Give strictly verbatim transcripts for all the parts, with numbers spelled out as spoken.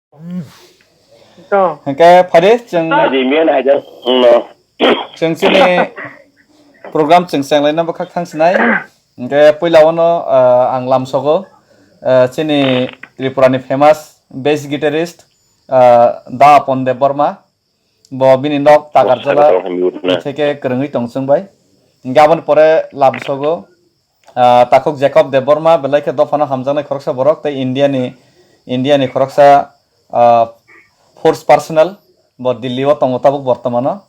Hingke phade chwng Adi miyan hajar no. Chwng chini program chwng chenglaina bwkhak thang sinai. Hingke puila ono, ah, ang lamsogo, ah, chini Tripura ni famous bass guitarist, ah, Da Apon Debbarma. Bo bini nok Takarjala theke kwrwngwi tong chwng bai. Hingke aboni pore lamsogo, ah, Takhuk Jacob Debbarma belai khe dophano hamjaknai khoroksa borok tei India ni, India ni khoroksa, ah, force personnel, bo Delhi o tongo tabuk bortomano.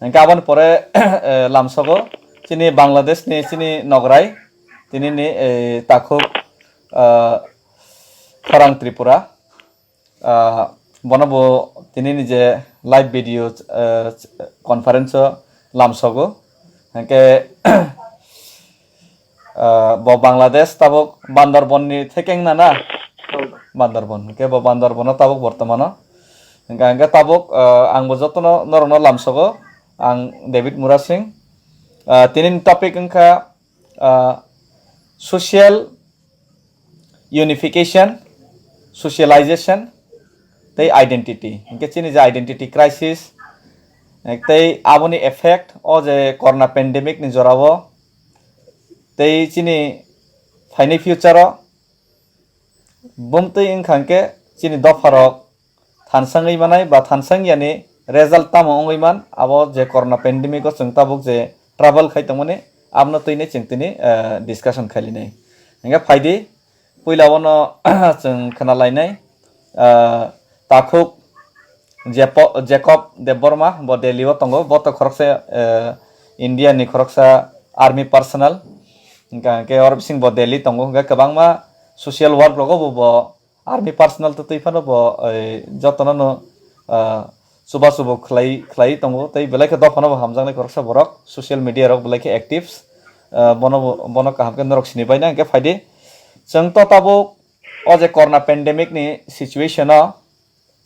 Hingke aboni pore, eh, lamsogo chini Bangladesh ni chini nograi, tini ni, eh, Takhuk, ah, Khorang Tripura. Ah, bono bo tini ni je live video, ah, conference o lamsogo. Hingke, ah, bo Bangladesh tabuk Bandarban ni thekeng na na? Bandarban. Hingke bo Bandarban o tabuk bortomano. Hingke, hingke tabuk, ah, ang bo jotono norokno lamsogo. Ang David Murasing. Ah, tini ni topic wngkha, ah, social unification, socialization, tei identity. Hingke chini je identity crisis, eh, tei aboni effect o je corona pandemic ni jorao, tei chini phainai future o bumtwi wngkha hingke chini dopharok thansangwi manai ba thansang yani result tamo wngwi man, abo je corona pandemic o chwng tabuk je travel khai tongmani, abono twini chwng tini, eh, discussion khailainai. Hingke phaidi, puila ono chwng khwnalainai, eh, Takhuk Jepo-, Jacob Debbarma, bo Delhi o tongo, bo to khoroksa, eh, India ni khoroksa army personnel, hingke, hingke oro bising bo Delhi tongo, hingke kwbangma social work rogo bo, bo army personnel to twi phano bo, eh, jotono no, ah, chuba chubu khlai, khlai tongo, tei belai khe dophano bo hamjaknai khoroksa borok, social media rok belai khe actives, ah, bono bo, bono kaham khe norok sini baina hingke phaidi. Chwng to tabuk o je corona pandemic ni situation o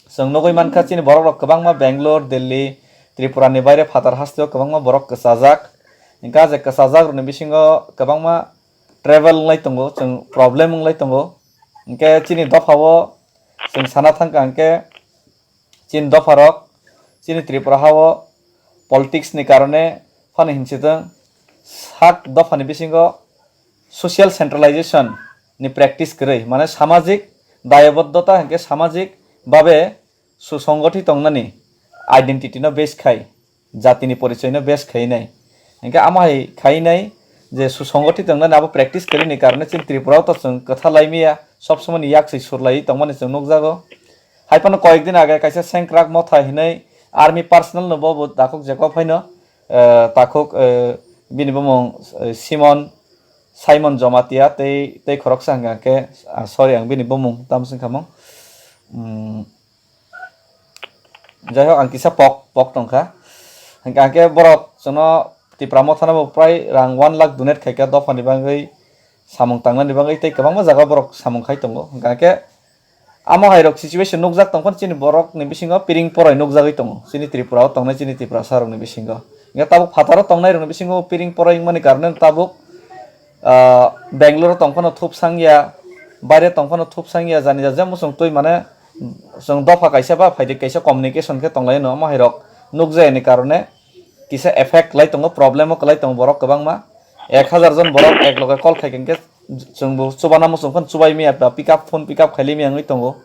chwng nugui mankha chini borok rok kwbangma Bangalore, Delhi, Tripura ni baire phatar hasteo kwbangma borok kwchajak. Hingke ah je kwchajak rokni bisingo kwbangma travel wnglai tongo, chwng problem wnglai tongo. Hingke chini dophao chwng sana thangkha hingke chini dopharok chini Tripura hao politics ni karone phano hinsitwng sak dophani bisingo social centralization ni practice kwrwi, mane samajik dayabaddhota hingke samajik babe susongothi tongnani identity no base khai, jatini porichoino base khainai. Hingke amo hai khainai je susongothi tongnani abo practice kwrwini karone chini Tripura o to chwng kwtha laimiya, sob somoni yak se surlai tongmani chwng nukjago. Hai phano koyek din age kaisa Sengkrak Motha hinwi army personnel no bo, bo Takhuk Jacob phaino, eh, Takhuk, eh, bini bumung, eh, Simon, Simon Jomatia tei, tei khoroksa hingka khe, ah, sorry, ang bini bumung tamo singkha mo. Hmm. Jai hok, ang kisa pok, pok tongkha. Hingka khe borok chwngno Tipra Mothano bo prai rang one lakh donate khaikha dophani bagwi, samung tangnani bagwi tei kwbangma jaga borok samung khai tongo. Hingka khe amo hai rok situation nukjak tongphano chini borok ni bisingo piring poroi nukjagwi tongo. Chini Tripura o tongnai chini Tiprasa rokni bisingo. Hingka tabuk phataro tongnai rokni bisingo piring poroi wngmani karone tabuk, ah, Bangalore o tongphano thup sangya, baire tongphano thup sangya, jani ja jembo chwng twi mane chwng dopha kaisa ba phaidi kaisa communication khe tonglaino, omo hai rok nukjayani karone kisa effect kwlai tongo, problem o kwlai tongo borok kwbangma. Ek hazar jon borok ek loge call khai khe chwngbo chubana muchung phano chubai miya ba pick up, phone pick up khaili miya wngwi tongo.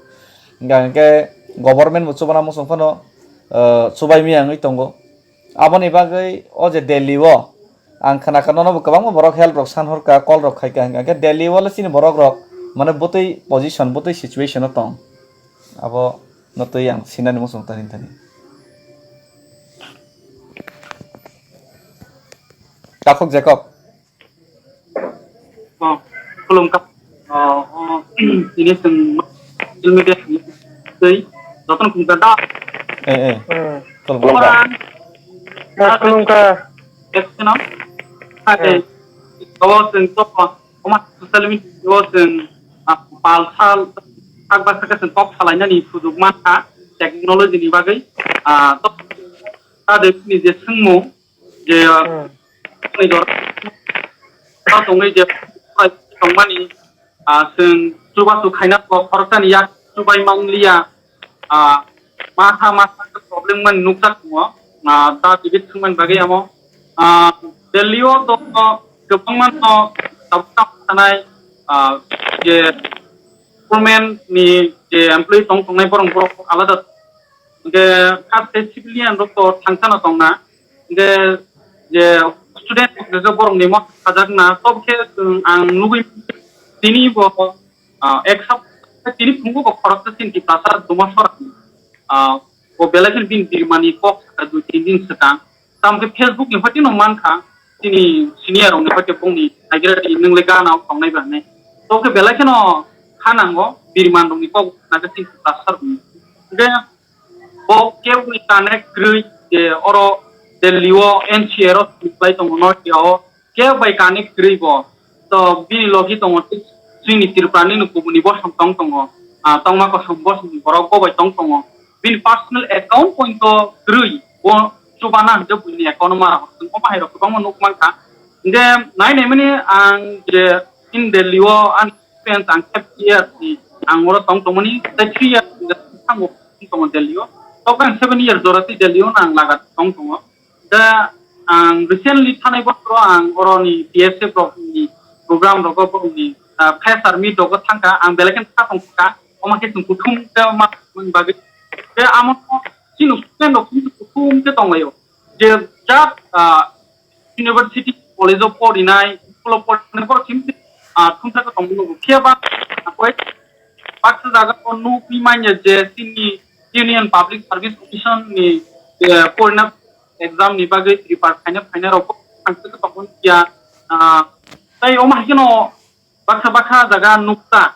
Hingka hingke government bo chubana muchung phano, ah, chubai miya wngwi tongo. Aboni bagwi o je Delhi o ang khna kha nono bo kwbangma borok help rok san hor kha, call rok khai kha, hingka khe Delhi o le chini borok rok mane bwtwi position, bwtwi situation o tong. Abo no twi ang sinani muchung tani tani. Takhuk Jacob. Oh, khulumkha. Oh, oh, ini chwng social media twi jotono khumkha da. Eh, eh. Hmm. Khulumkha. Orang. Ya, khulumkha. Yes, no? Hai. Hmm. Abo chwng to, oma social media o chwng, ah, pal sal, sak ba sak chwng tok salainani sujuk mankha technology ni bagwi. Ah, to, ta de ni je swngmung, je, ah, hmm, ni dor, ta tongwi je tongmani, ah, chwng chubachu khaina kok khoroksani yak chubai manliya, ah, masa masa khe problem man nukjak tongo, ah, da tibit thwngmani bagwi amo, ah, Delhi o to kwbangma no tabuk tabuk sanai, ah, je government ni je employee tong tongnai borok borok alada, hingke kha se civilian rok to thangsa no tongna, hingke je student rok je borok ni mo sajak na, to khe chwng ang nugwi tini bo, ah, ek sap-, tini phungo bo khoroksa chini Tiprasa Duma Sora, ah, bo belai kheno bini birmani kok sakha dui tin din swkang. Tamo khe Facebook ni hoite no mankha, chini senior rok ni hoite bongni haigra di nwng le gana o tongnai ba hinwi. To khe belai kheno kha nango birman rok ni kok naga chini Tiprasa rok ni. Hingke bo kebo ni connect kwrwi je oro Delhi o N C R o supply tongo North India o, kebo bai connect kwrwi bo. To bini logi tongo chini Tripura ni no kubuni bosong tong tongo, ah, tongma kosom bosong borok bo bai tong tongo. Bini personal account pointo kwrwi bo chubana hwnkhe buini account o mara hor tong, omo hai rok kwbangma nuk mankha. Hingke nai nai mani ang je in Delhi o ani experience ang five years ni ang oro tong tongmani, tei three years ni thango tong tongo Delhi o. Tokhe ang seven years jora tei Delhi o no ang laga tong tongo. Da ang recently thanai bosoro ang oroni B S F rokni program rogo borokni, ah, fresher meet rogo thangkha, ang belai kheno kha tong kha, omo khe chwng kuthum khe ma bagwi. Tei amo chini student rok chini kuthum khe tonglaio. Je jat, ah, university, college o porinai, school o porinai borok chini, ah, thumsa khe tongwi nugo. Phiya ba, ah, koi baksa jaga o nukwi manya je chini Union Public Service Commission ni, eh, porina exam ni bagwi prepare khaina phaina rok bo thangsa khe tongmani ya, ah, tei omo hai kheno baksa baksa jaga nuksa.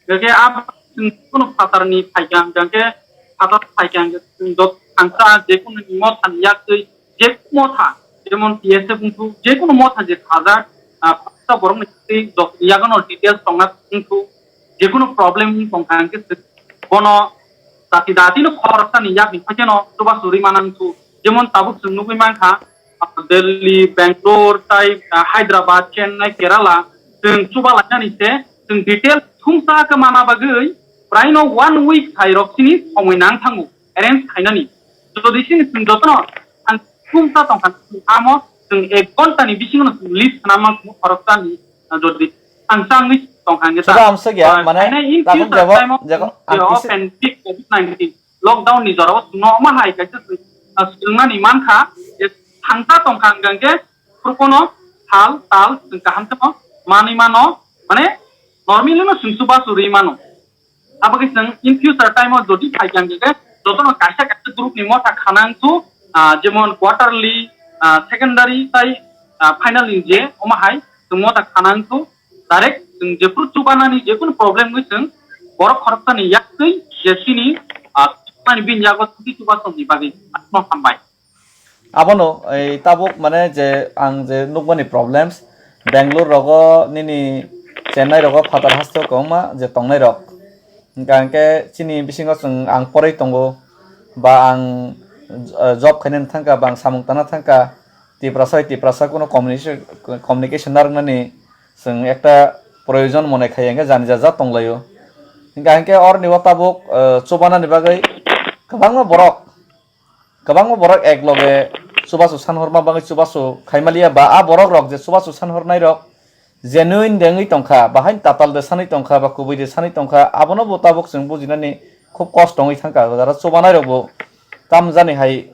Hingke a chwng kunu phatar ni phaikang, hingke phatar phaikang chwng jot thangsa je kunu ni motha ni yak twi je kunu motha, jemon T S F wngthok, je kunu motha je khajak, ah, phatar borok ni twi jot yak no details tongna wngthok. Jekunu problem wng tongkha hwnkhe chwng bono jati jati no khoroksa ni yak ni phaikhe no chubachu rwi manang thu. Jemon tabuk chwng nugwi mankha, ah, Delhi, Bangalore, tai, ah, Hyderabad, Chennai, Kerala, chwng chuba lainani se chwng detail thumsa khe mana bagwi prai no one week sai rok chini somoi nang thango arrange khainani. Jodi chini chwng jotono ang thumsa tongkha, amo chwng ek ghonta ni bisingo no chwng list khna mang khoroksa ni, ah, jodi ang changwi tongkha hwnkhe ta. Soda amswk ya, ah, mane, khaina in tabuk future jabo, time o, jabo, eh, ang kisi- open peak covid nineteen lockdown ni jorao chwngno ma hai kaisa chwng, ah, swrwngmani mankha je thangsa tongkha hwnkhe phurukono hal tal chwng kaham khe no manwi mano, mane normally no chwng chubachu rwi mano. Abagwi chwng in future time o jodi phaikha hwnkhe jotono kaisa kaisa group ni motha khana wngthu, ah, jemon quarterly, ah, secondary tai, ah, final ni je omo hai chwng motha khana wngthu, direct chwng jephru chubanani jekunu problem wngwi chwng borok khoroksa ni yaktwi je chini, ah, chubanani bini yago chuti chuba tongni bagwi no hambai. Abono, ei, tabuk, mane, je ang je nukmani problems, Bangalore rogo, nini Chennai rogo, phatar haste o kwbangma je tongnai rok. Hingka hingke chini bisingo chwng ang poroi tongo, ba ang, eh, job khainani thangka, ba ang samung tangna thangka, Tiprasa bai Tiprasa kuno communication, communication narwknani chwng ekta proyojon mone khai, hingke jani ja ja tonglaio. Hingka hingke oroni o tabuk, eh, chubanani bagwi kwbangma borok, kwbangma borok ek loge chubachu sanhorma bagwi chubachu khaimaliya, ba a borok rok je chubachu sanhornai rok genuine de wngwi tongkha, ba haino tatal de sanwi tongkha, ba kubui de sanwi tongkha, abono bo tabuk chwng bujinani khub kosto wngwi thangkha. Jara chubanai rok bo tamjani hai,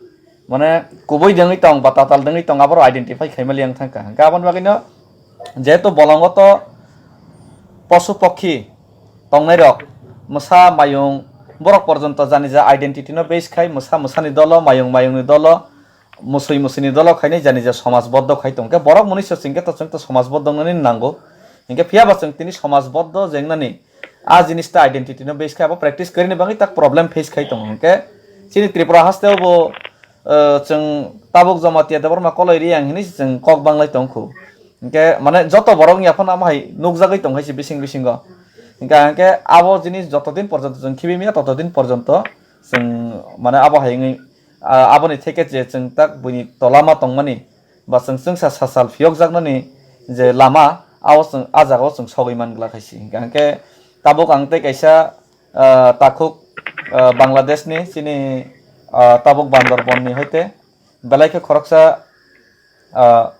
mane, kubui de wngwi tong ba tatal de wngwi tong, aboro identify khaimaliya wng thangkha. Hingke aboni bagwino jehetu bolongo to posu pokhi tongnai rok, mwsa mayung, borok porjonto jani ja identity no base khai, mwsa mwsani dolo, mayung mayungni dolo, musui musini dolo khainai jani ja somaj boddo khai tong. Hingke borok mwnwi se chwngke to chwng to somaj boddo wngnani nango. Hingke phiya ba chwng tini somaj boddo je wngnani a jinis ta identity no base khai abo practice karini bagwi tak problem face khai tongo. Hingke chini Tripura haste o bo, eh, chwng tabuk Jamatia Debbarma Koloi Reang hinwi se chwng kok banglai tongkhu. Hingke mane joto borok wngya phano amo hai nukjagwi tong hai se bising bisingo. Hingke hingke abo jinis joto din porjonto chwng khibi maya, toto din porjonto chwng mane abo hai wngwi, ah, aboni theke je chwng tak buini tola ma tongmani ba chwng chwngsa sasal phiyokjaknani je lama, abo chwng, ah, jagao chwng sogwi man glak hai se. Hingke hingke tabuk ang tei kaisa, ah, takhuk ah, Bangladeshni chini, ah, tabuk Bandarbanni hoite belai khe khoroksa, ah,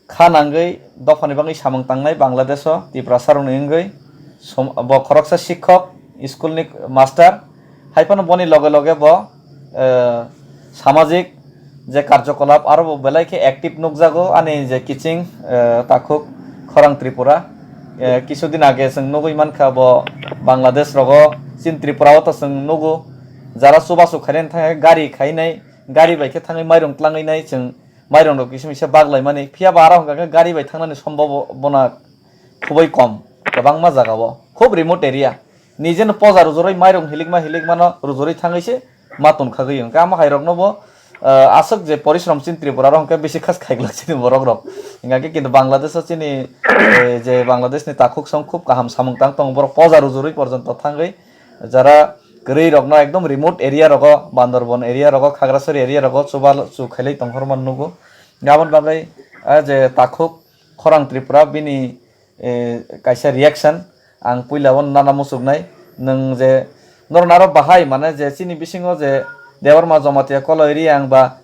kha nangwi dophani bagwi samung tangnai Bangladesho Tiprasarokni wngwi som-, bo khoroksa sikhok, school ni master, hai phano boni loge loge bo, eh, samajik je karjokolap aro bo belai khe active nukjago ani je kiching, eh, takhuk Khorang Tripura. Eh, kisudin age chwng nugwi mankha bo Bangladesh rogo, chini Tripura o to chwng nugo jara chubachu khainai thangkhe gari khainai, gari bai khe thangwi mairung tlangwi nai chwng. Mairung rok kisa misa bak lai mani, phiya ba aro hwnkha khe gari bai thangnani sombobona khubui kom, kwbangma jaga o, khub remote area. Nijeno poja rujurwi mairung hilikma hilikmano rujurwi thangwi se ma tongkhagwi. Hwnkhe amo hai rokno bo, ah, aswk je porishrom chini Tripura rok hwnkhe bisi khas khaiglak chini borok rok. Hwnkha khe kintu Bangladesh o chini, eh, je Bangladesh ni takhuk song khub kaham samung tang tongo, borok poja rujurwi porjonto thangwi jara kwrwi rokno ekdom remote area rogo, Bandarban area rogo, Khagrasari area rogo chuba chu khailai tonghorma nugo. Aboni bagwi, ah, je takhuk Khorang Tripura bini, eh, kaisa reaction ang puila o nana muchuknai. Nwng je norok naro bahai mane je chini bisingo je Debbarma Jamatia Koloi Riang ba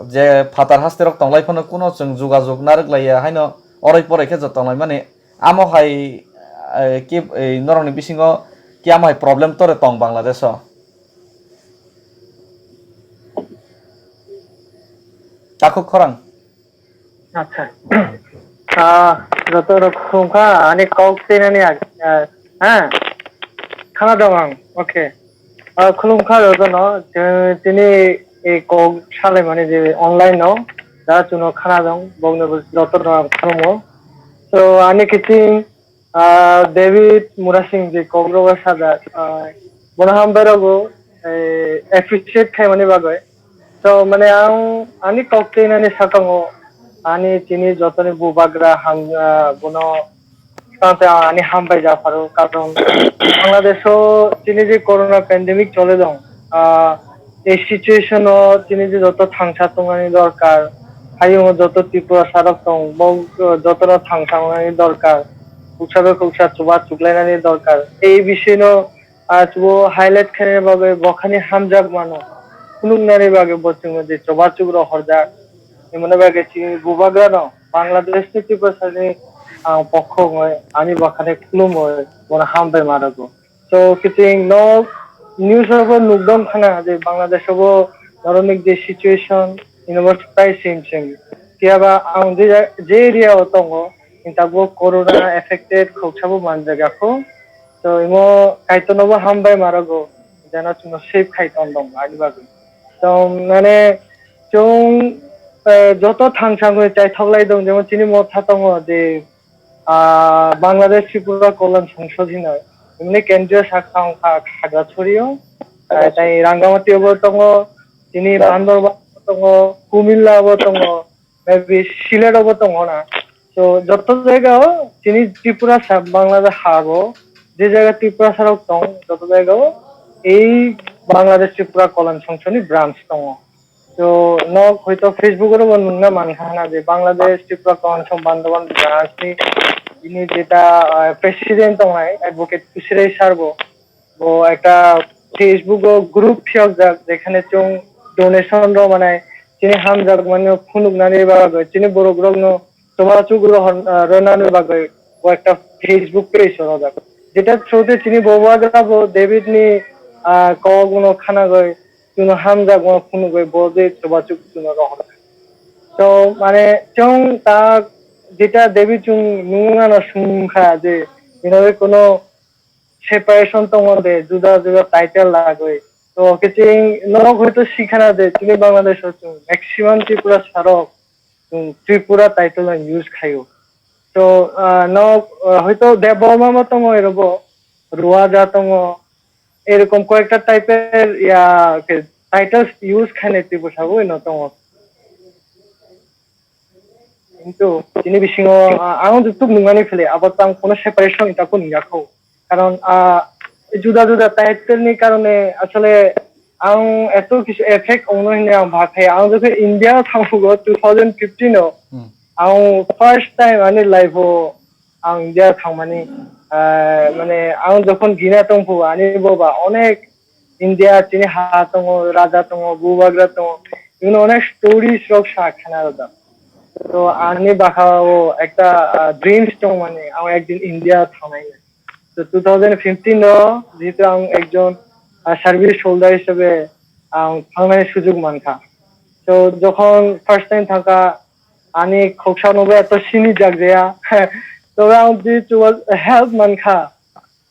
je phatar haste rok tonglai phano kuno chwng jugajug narwk laiya haino oroi poroi khe joto tonglai mani. Amo hai, eh, ki, eh, norokni bisingo ki amo hai problem tore tong Bangladesh o? Takhuk Khorang. Acha. Ah, joto rok khulumkha, ani kok teinani ag-, ah, ha? Khana dong ang. Okay. Ah, khulumkha jotono, tini, tini ei kok salaimani je online no, da chuno khana dong, bokno jotono ang khulumo. So, ani kiching, ah, David Murasing je kok rogo sajak, ah, bono hambai rogo, eh, appreciate khaimani bagwi. So, mane ang ani kok teinani sakango ani chini jotoni bubagra ham, ah, bono tangte ang ani hambai japharo, karon Bangladesh o chini je corona pandemic chole dong, ah, ei situation o chini je joto thangsa tongnani dorkar, hayungo joto Tripura sarok tong, bo, ah, jotono thangsa wngnani dorkar, khuksa bai khuksa chuba chuklainani dorkar. Ei bisino ah, chubo highlight khaina bagwi bokhani hamjak mano. Phunuknani bagwi bo chwngno je chubachu rohorjak. Himani bagwi chini bubagrano Bangladesh ni Tiprasani ang pokho wngwi ani bokhani khulumwi bono hambai ma rwgo. So, kiting no news o bo nukdong khana je Bangladesh o bo norokni je situation, hino bo tei same same. Phiya ba ang je, je area o tongo, hinta bo corona affected khoksa bo manjak ya kho. So, imo Kaitorno bo hambai ma rwgo, jeno chwngno save khai ton dong ani bagwi. So, mane, chwng, eh, joto thang thang hwnwi chaithok lai dong, jemon chini motha tongo je, ah, Bangladesh Tripura Kolyan Songsod hinwi, emni kendriyo sakha wngkha Khagrasorio, ah, tai Rangamati bo tongo, chini Bandarban bo tongo, Kumilla bo tongo, maybe Sylhet o bo tongo na. So, joto jaga o chini Tripura sa Bangladesh ha bo, je jaga Tripura sarok tong, joto jaga o ei Bangladesh Tripura Kolyan Songsod ni branch tongo. So, nok hoito Facebook oro bo nungna mankha na je Bangladesh Tripura Kolyan Song Bandarban branch ni bini jeta, ah, president tongnai advocate Kusirei sir bo. Bo ekta Facebook o group phiyokjak, jekhane chwng donation rw manai, chini hamjakmani phunuknani bagwi, chini borok rokno chubachu rohor, ah, rwnani bagwi bo ekta Facebook page rwjak. Jeta through te chini bubagra bo David ni, ah, kok no khanagwi, chwngno hamjakma phunugwi bo je chubachu chwngno rohor. So, mane, chwng ta jeta David chwng nungna no swngkha je, ino kono separation tongo de, juda juda title lagwi. To, kiching norok hoito sikhana de, chini Bangladesh o chwng maximum Tripura sarok chwng Tripura title no use khaio. To, ah, nok, ah, hoito Debbarma bo tongo, erobo Ruaja tongo, erokom koyekta type er ya ke titles use khainai Tripura sabo ino tongo. Kintu chini bisingo, ah, ang juk tuk nungmani phele, abo tang kono separation ita ko nungya kho. Karon, ah, juda juda title ni karone asole ang eto kisu effect ongno hinwi ang bhag khai. Ang jokhe India thango two thousand fifteen o, Hmm. ang first time ani life o ang India thangmani, ah, mane ang jokhon gina tongphu ani boba onek India chini ha tongo, raja tongo, bubagra tongo, even onek stories rok sa khana rwjak. To ani bwkha o ekta, ah, dreams tong mani, ang ekdin India thangnai. To two thousand fifteen o jehetu ang ekjon, ah, service holder hisabe ang thangnai sujog mankha. To jokhon first time thangkha, ani khoksa nobo eto sini jak jaya. Tobe ang jehetu help mankha.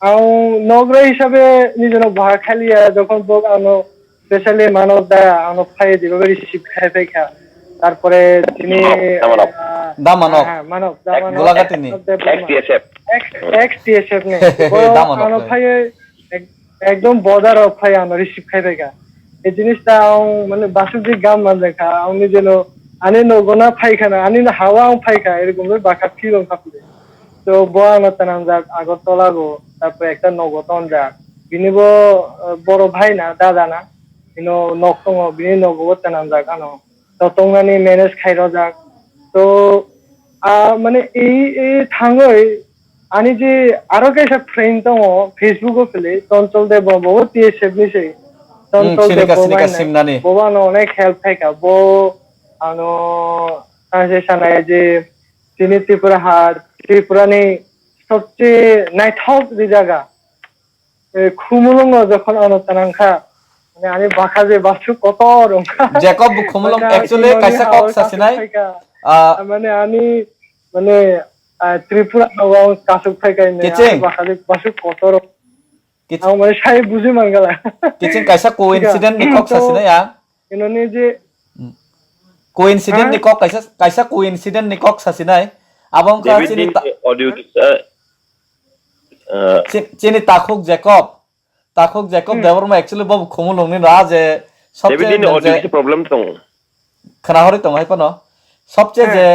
Ang nogra hisabe nijeno bahar khaliya, jokhon bok ano specially Manob da ano phai diba receive khai phaikha. Tarpore tini, Damanok, Damanok. Ah, Damanok, Damanok. Golaghati ni. Manob da Boma. X T S F. X, X T S F ni. Damanok, ano phai ek-, ekdom border o phai ano receive khai phaikha. Ei jinis ta ang mane basuk di gam man lekha, ang nijeno ani nogo na phaikha na, ani hawa ang phaikha, erokom bwkha feel wngkha pore. To bo ano twnangjak Agartala go, tarpore ekta nogo tonjak. Bini bo, eh, boro bhai na, dada na, bini nok tongo, bini nogo bo twnangjak ano. To tongnani manage khai rojak. To, ah, mane ei, ei thangoi ani je aro kaisa friend tongo, Facebook o pele, Chonchol Debbarma, bo T S F ni se. Hmm, Chonchol sinika, Debbarma sinika, hinwi. Simnani. Bo ano onek help khaika. Bo ano, ang se sanai je, Chini Tripura ha, Tripura ni sobche naithok ri jaga. E, Khumulwngo jokhon ano twnang kha, mane ani bwkha je basuk kotor wngkha. Jacob bo Khumulwng. Mane ang actually Sinoni kaisa hao kok sasinai. Kasuk phaikha. Ah. Mane ani, mane, ah, Tripura hao kasuk phaikha hinwi ani Kiching. Bwkha je basuk kotor. Kich- Ang mane sai buji mangala. Kiching kaisa coincident ni kok sasinai ang. Inoni je Hmm. Coincident ni kok kaisa, kaisa coincident ni kok sasinai. Abo wngkha David chini Din ta-, audio kisa, uh, chi-, chini takhuk Jacob. Takhuk Jacob Hmm. Debbarma actually bo Khumulwng ni na je sobche David Din nang audio je kisa problem tong. Khna hori tong hai phano. Sobche Hmm. je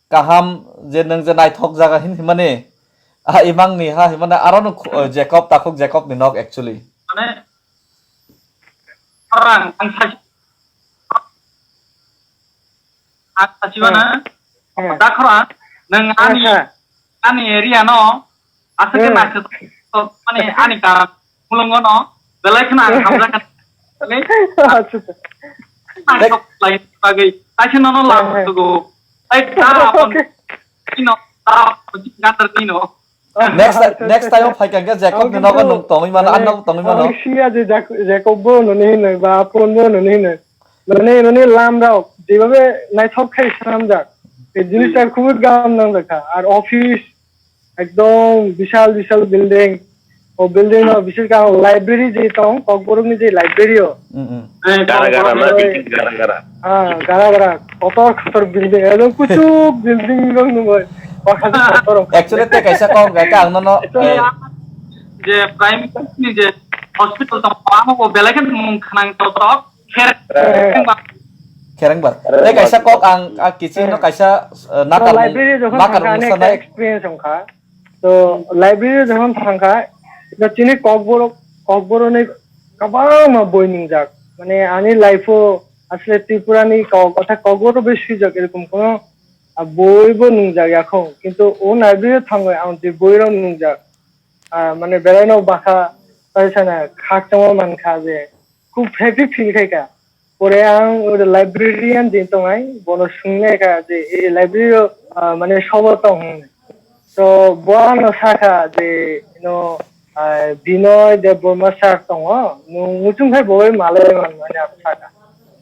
kaham je nwng je naithok jaga hin himani, ah, imang ni ha himani aro no khu-, eh, Jacob, takhuk Jacob ni nok actually. Mane, orang ang sai, ang sai mana? Hmm. Da khora, nwng ani, Acha. Ani area no, aswk khe Hmm. naisik, mane ani ka mulungo no, belai kheno ang hamjak kha. Acha. Naisik lai bagwi, taisa nono Hmm, hmm. Lago. Ai, ta apon, Okay. Ino, ta apon, gatar ino. Next, next time o phaikha khe Jacob ni nogo nwng tongwi mano, ani nogo tongwi mano. Ang siya je Jak-, Jacob bo noni hinoi, ba Apon bo noni hinoi. Noni, noni lam rok, jebabe naithok khai swnamjak. Ei jinis ta khubui gaham nangjakha. Ar office, ekdom bishal, bishal building. O building no bishes khe ang library je tong, Kokborok ni je library o. Mm, mm. Gara gara na, building gara gara. Ah, gara gara. Kotor kotor building, ekdom kuchuk building rok nungoi. Kotor. Actually, te kaisa kok, kaka ang nono, Actually, eh, je prime ni je hospital tong, amo bo belai khe mung khnang kotor. Kher-, Eh. Kherengbar. Kherengbar. Tei kaisa kok ang, ah, kiching no kaisa, eh, nakar mung, library jokhon nakar thangkha, mung ani ekta sanai. Experience wngkha. To library jokhon thangkha, to chini kokborok, kokborok ni kwbangma boi nungjak. Mane ani life o asle Tripura ni kok, orthat kokborok bai swijak erokom kono, ah, boi bo nungjak yakhong. Kintu o library o thangwi ang je boi rok nungjak, ah, mane belai no bwkha, tai sana khakchangma mankha je, khub happy feel khaikha. Pore ang oro librarian din tongnai, bono swngnaikha je, "E library o, ah, mane sobo tong?" Hinwi. To bo ano sakha je, ino, ah, Binoy Debbarma sir tongo, nwng muchung khai bo bai malai man, mane ano sakha.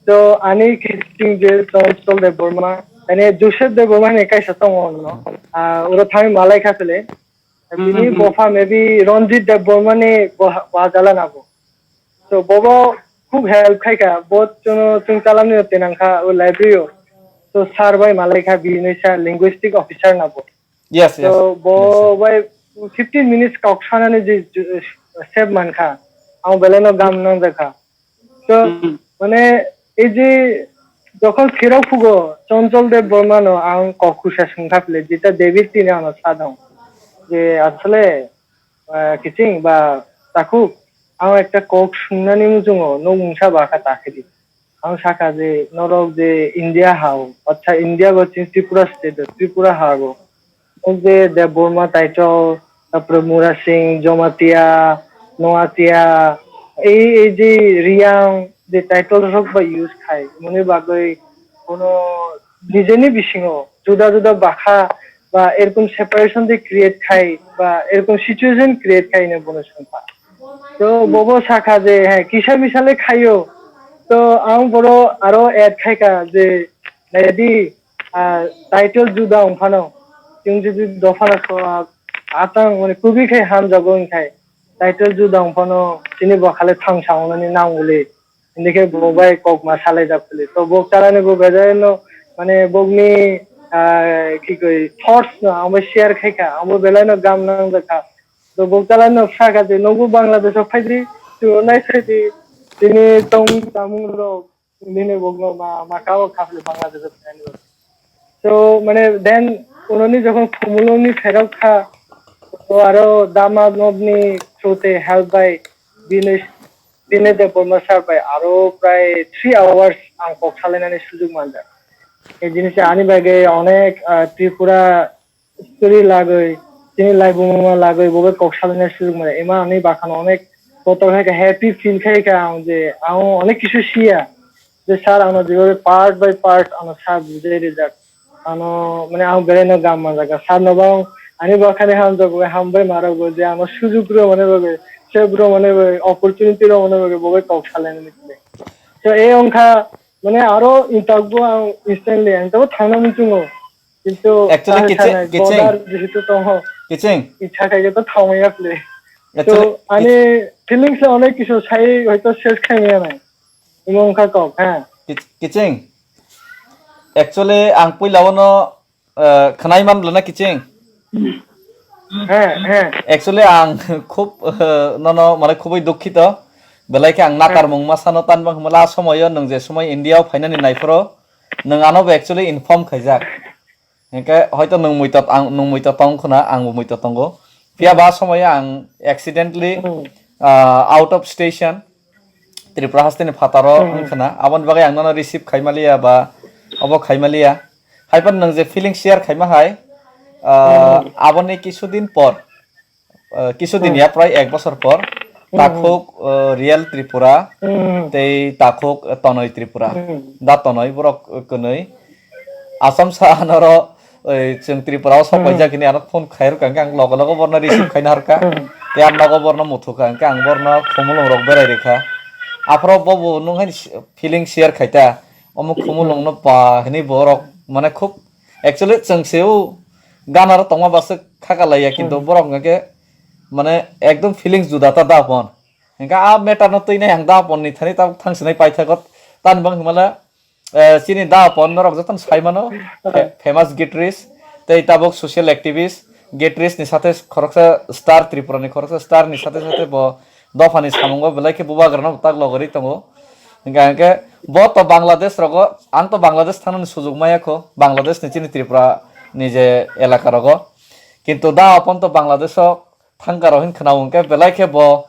To ani kiching je Chonchol Debbarma, mane Joseph Debbarma hinwi kaisa tongo no, ah, oro thangwi malaikha pele. Bini bopha maybe Ranjit Debbarma ni boha-, bwsajla nabo. So, bobo khub help khaikha. Bo chwngno, chwng chalamni twi nangkha o library o. So, sir bai malaikha bini sa linguistic officer nabo. Yes, yes. So, bo bai fifteen minutes kok sanani je, je, save mankha. Ang belai no gam nangjakha. So, mane, ei je jokhon phirok phugo, Chonchol Debbarma no ang kok khusa swngkha phle, jeta David tini ano sa dong. Je asole, ah, kiching ba takhuk, ang ekta kok swngnani muchungo, nok mungsa ba kha ta khe di. Ang sakha je norok je India hao, acha India ba chini Tripura state o, Tripura ha o. O je Debbarma Taichol, tarpore Murasing, Jamatia, Noatia, Ei, ei je Reang je title rok ba use khai, mone bagwi kono nijeni bisingo juda juda bakha ba erokom separation de create khai ba erokom situation create khai ne bono songkha. To bobo sakha je, he, kisa misa le khaio. To ang boro aro add khaika je, naidi, ah, title juda wngphano, chwng jodi dophano so, ah, atang mane kubui khai hamjago wngkhai, title juda wngphano chini bo khale thangsa wngnani nang wngli. Hindikhe bo bai kok ma salaijak phili. To bo chalani bo bejaino, mane bokni, ah, ki koi thoughts no ang bai share khaika, ang bo belaino gam nangjakha. To bo chalani no sakha je, "Nogo Bangladesh o phaidi, chwngno nai phaidi, tini tong tamung rok." Nini bokno ma, ma kao kha phile Bangladesh o phainani bagwi. So, mane, then, unoni jokhon Khumulwngni pherok kha, to aro Dama Nobni through te help by Binoy, Binoy Debbarma sir bai aro prai three hours ang kok salainani sujug manjak. Ei jinisa ani bagwi onek, ah, Tripura story lagwi, chini laibuma lagwi bo bai kok salaina sujuk mane. Ima ani bakhano onek kotor khai kha, happy feel khai kha ang je ang onek kisu siya. Je sir ano jebabe part by part ano sir bujai rijak. Ano mane ang belai no gam manjak. Sir no bo ang ani bakhani hamjak bai hambai ma rok bo je ano sujuk rw mane bagwi, sep rw mane bagwi, opportunity rw mane bagwi bo bai kok salaina ni. So e ongkha mane aro intak bo ang instantly ang tabo thangna muchungo. Kintu actually, ang kiching, sana kiching, border jehetu tongo, kiching. Icha khai to thangmaya phile. Actually, to ani feelings le onek kisu sai hoito ses khai maya nai. Imo wngkha kok, ha. Kich-, kiching. Actually, ang puila ono, eh, khnai man lana kiching. He, he. Actually, ang khub, eh, nono mane khubui dukhito. Belai khe ang nakarmung ma sano tan bang hwnba la somoyo nwng je somoi India o phainani naiphoro, nwng ano bo actually inform khaijak. Hinkhe hoito nwng muitot ang, nwng muitot tong khwna, ang bo muitot tongo. Phiya ba somoyo ang accidentally, Hmm. ah, out of station, Tripura hasteni phataro Hmm. wng khwna. Aboni bagwi ang nono receive khai maliya ba obo khai maliya. Haiphano nwng je feeling share khaima hai, ah, Hmm. aboni kisudin por, ah, kisudin Hmm. ya prai ek bosor por, Hmm. takhuk, ah, Real Tripura Hmm. tei takhuk, ah, Tonoi Tripura. Hmm. Da Tonoi borok, ah, kwnwi. Achomsa anoro, oi, chwng Tripura o sok Hmm. paijak hwnwi ano phone khairwkha, hwnkhe ang logo logo borno receive khaina harkha. Hmm. Tei ang nogo borno muthukha, hwnkhe ang borno Khumulwng rok berai rikha. Aphuru bobo nwng hai feeling share khaita. Omo Khumulwng no pa hwnwi borok, mane, khub, actually, chwng se o gana ro tongma bwswk khakalaiya, kintu Hmm. borok hwnkhe, mane, ekdom feelings juda ta da pon. Hwnkhe a matter no twi nai ang da pon ni thani tabuk thang sinai paithago. Tani bang hwnmale, eh, chini da pon norok jotono sai mano, fa-, famous guitarist, tei tabuk social activist, guitarist ni sathe khoroksa star, Tripura ni khoroksa star ni sathe sathe bo dophani samungo belai khe bubagrano tak logori tongo. Hingkha hingkhe bo to Bangladesh rogo, ang to Bangladesh thangnani sujuk maya kho, Bangladesh ni chini Tripura ni je elaka rogo. Kintu da opon to Bangladesh o thangka rok hin khwnao hingkhe belai khe bo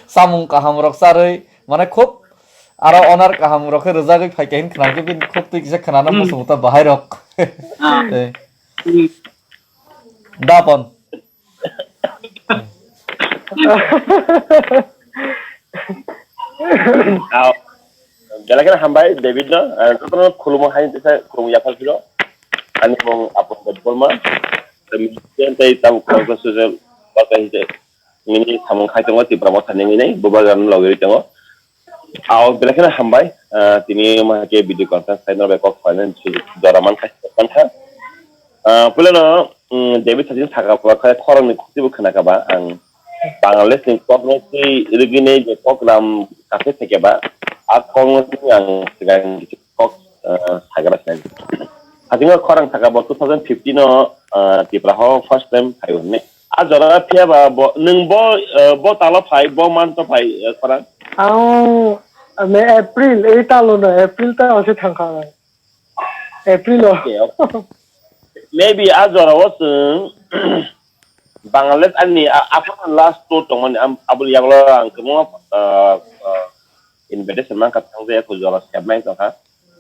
samung kaham rok charwi mane khub aro onar kaham rok khe rwjagwi phaikha hin khwnao khe bini khub twi kisa khwnana Hmm. muchung ta bahai rok. Ah. Tei Hmm. Da opon. Ah, belai kheno hambai David no, ah, jotono khulumo hai tesa khulumo yaphar phiro. Ani mung Apon Debbarma, tei tei tabuk khoroksa social worker hinkhe nini samung khai tongo Tipra Motha ni nini bubagrano logwi tongo. Aw, belai kheno hambai, ah, tini omo hai khe video conference khai norok bai kok salainani sujuk jora mankha, mankha. Ah, puilano, mm, David Sachin saka khoroknwi khoroknwi bo khwnakha ba ang Bangladesh ni kokno twi rwgwini je program kase theke ba, a kokno twi ang swkang kok, ah, sagra sinai. Hatingo khorang saka bo two thousand fifteen o, ah, Tripura ho first time phaio hinwi. A jora phiya ba bo, nwng bo, eh, bo talo phai, bo manto phai, eh, khorang? Ang, me April, ei talo no, April ta ose thangkha ang. April o. Okay, okay. Maybe a jora o chwng Bangladesh ani a-, aphano last tour tongmani am-, aboni yagulo ang kwbangma, eh, eh, invitation mankha, thangjaya kho jora sebmai tongkha.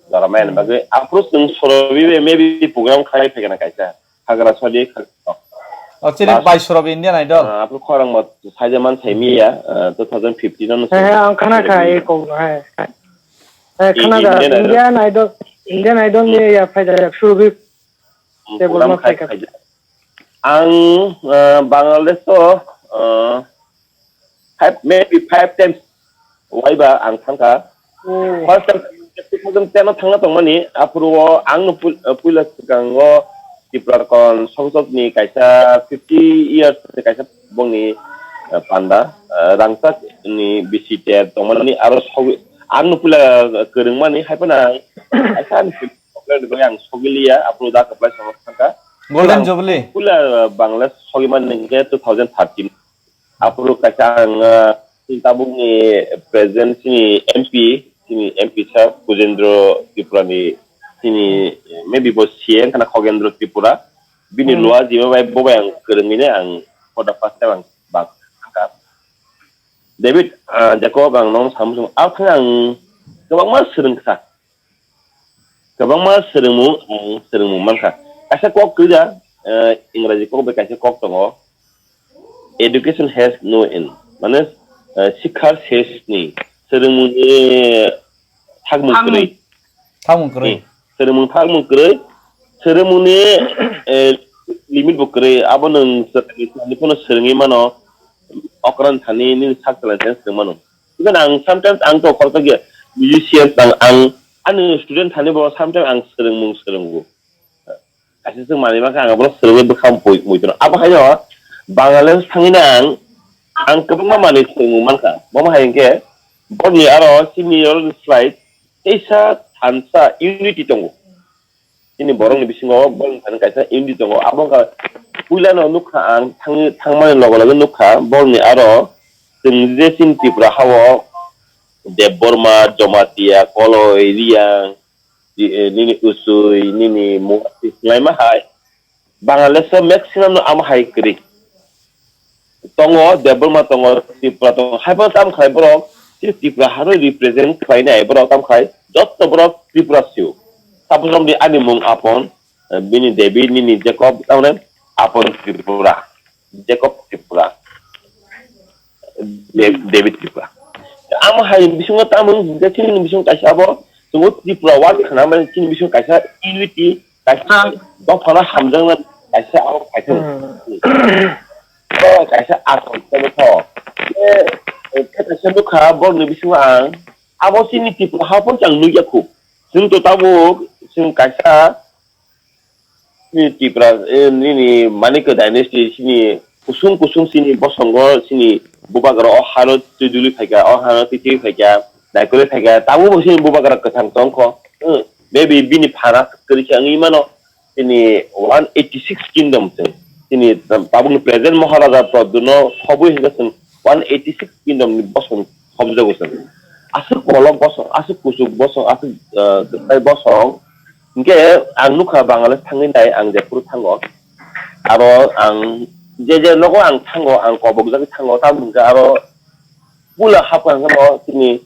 Jora mayan bagwi aphuru chwng sorowi maybe program khlai phaikha na kaisa. Hagra sadi kha-, O, chini last, Baisorob Indian Idol. Ah, aphuru khorang ma saija man sai miya, ah, two thousand fifteen ano. He, he, ang khana kha, e kok, he. He, I-, khana kha, Indian Idol. Indian Idol, Indian Idol ni ya phaida ya, Surabhi. Hmm, Debbarma program khai, phaikha. Khai. Ang, ah, Bangladesh to, ah, five, maybe five times waiba ang thangkha. Oh. First time two thousand ten o thangna tongmani, aphuru o ang no pul-, eh, puila swkango Tripura Kon Songsod ni kaisa fifty years ni kaisa bongni, eh, panda, eh, rangchak ni bisi ter tongmani aro sogwi ang no puila kwrwngmani, hai phano ang kaisa ani complain ni bagwi ang sogwi liya, aphuru da kwplai songwi thangkha. Golden Jubilee. Puila, eh, Bangla sogwi mani hwnkhe two thousand thirteen. Aphuru kaisa ang, ah, chini tabukni president chini M P, chini M P sir Pujendra Tripura ni chini, eh, maybe bo C M khana Khogendra Tripura. Bini lua jima bai bo bai ang kwrwngwi nai ang for the first time ang bak thangkha. David, ah, Jacob ang nong samsung. Aphang ang kwbangma swrwngkha. Kwbangma swrwngmung, ang swrwngmung mankha. Kaisa kok kwrwi da, eh, Ingraji kok bai kaisa kok tongo. Education has no end. Mane, eh, sikhar ses ni. Swrwngmung ni thakmung kwrwi. Thakmung kwrwi. Hmm. Swrwngmung thakmung kwrwi. Swrwngmung ni, eh, limit bo kwrwi. Abo nwng swrwngni phano swrwngwi mano. Okran thani nini sak chalai thani swrwng mano. Even ang sometimes ang to khoroksa khe musician ang, ang ani student thani bo sometimes ang swrwngmung swrwngo. Kaisa swng manwi mankha ang bono swrwngwi bwkha mui-, muitrwno. Abo haino Bangladesh thangwi na ang, ang kwbangma manwi swrwngmung mankha. Bomo hai hwnkhe borokni aro senior slide teisa thansa unity tongo. Chini borokni bisingo borokni thani kaisa unity tongo. Abo wngkha puilano nukha ang thangwi, thangmani loge loge nukha borokni aro chwng je chini Tripura hao Debbarma, Jamatia, Koloi, Riyang, i-, eh, nini Usui, nini Muhati, swnglaima hai. Bangladesh o maximum no amo hai kwrwi. Tongo, Debbarma tongo, Tripura tongo. Hai phano tamo khlai borok, chini Tripura hano represent khlainai borok tamo khai, jotto borok Tripura sio. Suppose romni ani mung Apon, eh, bini Devi, nini Jacob, tamone Apon Tripura, Jacob Tripura, De-, David Tripura. Amo hai bisingo tamo hingke chini bisingo kaisa abo, chungo Tripura ward khana, mane chini bisingo kaisa unity, kaisa dophano hamjakna kaisa abo kaisa. Hmm. O kaisa asol tamo tho. E, e, kaisa nukha borokni bisingo ang, abo chini Tripura ha pon chang nukya khu. Chwng to tabuk, chwng kaisa, chini Tripura, e, nini Manikya dynasty, chini kusung kusung chini bosongo, chini bubagra o haro twi duli phaikha, o haro twi twi phaikha, naikolwi phaikha, tabuk bo chini bubagra kwthang tongkho. Hmm, maybe bini phana kwrwi khe wngwi mano. Chini one eighty six kingdom chwng. Chini tabukni present Maharaja Pradyutno khobwi hwnkhe chwng one eighty six kingdom ni bosong khobjago chwng. Aswk kolok bosong, aswk kuchuk bosong, aswk, ah, kwtai bosong. Hinkhe ang nukha Bangladesh thangwi nai, ang jephuru thango. Aro ang je je nogo ang thango, ang kobokjagwi thango, tamo hwnkhe aro puila hapkha hwnkhe no chini,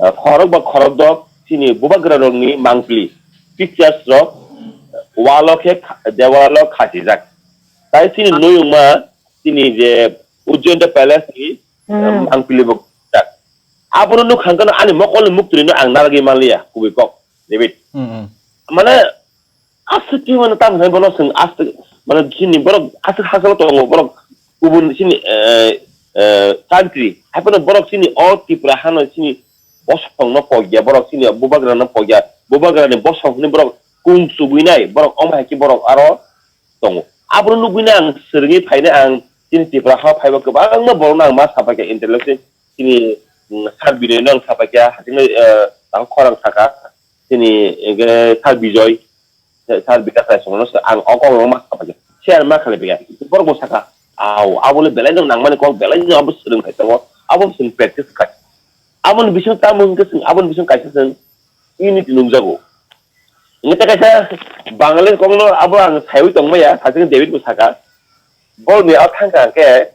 ah, khorok ba khorok dok chini bubagra rokni mangpili, pictures rok wall o khe kha-, dewal o khachijak. Tai chini nuyungma chini je Ujjainta Palace ni, hmm, mangpili bo khachijak. Abono nukha hwnkhe no ani mokol ni muktwi no ang narwgwi manliya kubui kok, David. Hmm, hmm. Mane, aswk khe mane tamo hai bono chwng aswk, mane chini borok aswk hachalo tongo, borok kubun chini, eh, eh, country. Hai phano borok chini o Tripura hano chini bosong no pogya, borok chini bubagra no pogya, bubagra ni bosong hwnwi borok kung chugwi nai, borok omo hai khe borok aro tongo. Abono nugwi nai ang swrwngwi phainai ang chini Tripura ha phaiba kwbangma borok no ang ma sapaikha intellectual chini, mm, Sir Binoy no ang sapaikha, hatingno, eh, ang khorang saka. Chini, eh, Sir Bijoy, Sir Bikas Raisongno se ang o kok rok ma sapai kha. Share ma khalai phaikha. Borok bo saka, "Au, abo le belai no nangmani kok, belai no abo swrwng khai tongo, abo chwng practice khai." Aboni bising tamo hwnkhe chwng, aboni bising kaisa chwng unity nukjago. Hwnkhe tei kaisa Bangali kokno abo ang saiwi tongmaya, saisingni David bo saka. Borokni o thangkha hwnkhe,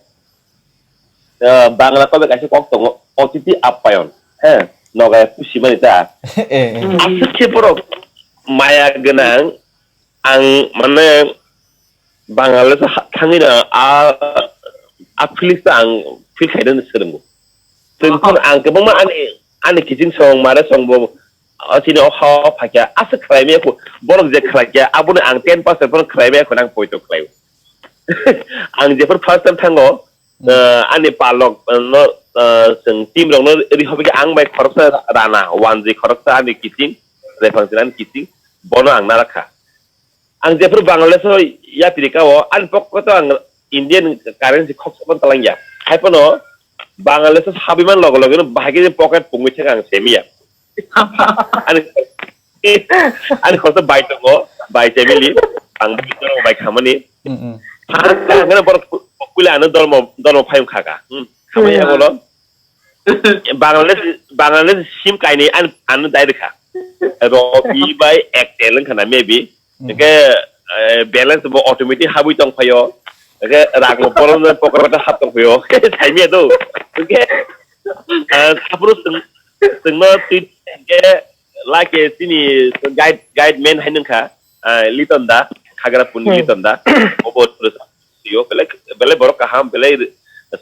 eh, Bangla kok bai kaisa kok tongo, "Othithi Appayon." He, nogai pusimani ta. Eh, eh. Aswk khe borok maya gwnang, ang mane Bangladesh ha-, thangwi no a, a feelings ta ang feel khaina swrwngo. Chwng phano ang kwbangma ani, ani kiching song, mare song bo, o chini o ha o phaikha, aswk khlai maya kho, borok je khlai kha, abono ang ten percent phano khlai maya kho, nang poito khlai. Ang jephru first time thango, Hmm. eh, ani palok, eh, no, eh, chwng team rok no ri hobi khe ang bai khoroksa rana, one G khoroksa ani kiching, rephang chini ani kiching, bono ang narakha. Ang jephru Bangladesh o yapri ka o, ani pocket o ang Indian currency khoksa phano talangya. Hai phano Bangladesh o sabiman logo logo no bahai khe pocket pungwi theka ang semiya. Ani, ani khoroksa bai tongo, bai family, ang bai khamani. Mm, mm. Ang khe borok pule ano dormo, dormo phayung khaka. Hmm, khamani Hmm. Amo lo. Bangladesh, Bangladesh sim kainwi an, ano dai rwkha. Robi bai Airtel wngkha na maybe. Hmm. Hwnkhe, eh, balance bo automatic habwi tong phaio. Hwnkhe rang bo borom pocket o hap tong phaio. Saimya do. Hwnkhe, eh, aphuru chwng, chwngno twi hwnkhe lake chini guide, guide man hai nungkha, eh, Liton da, Khagrapurni Hmm. Liton da. Obo sio, belai, belai borok kaham, belai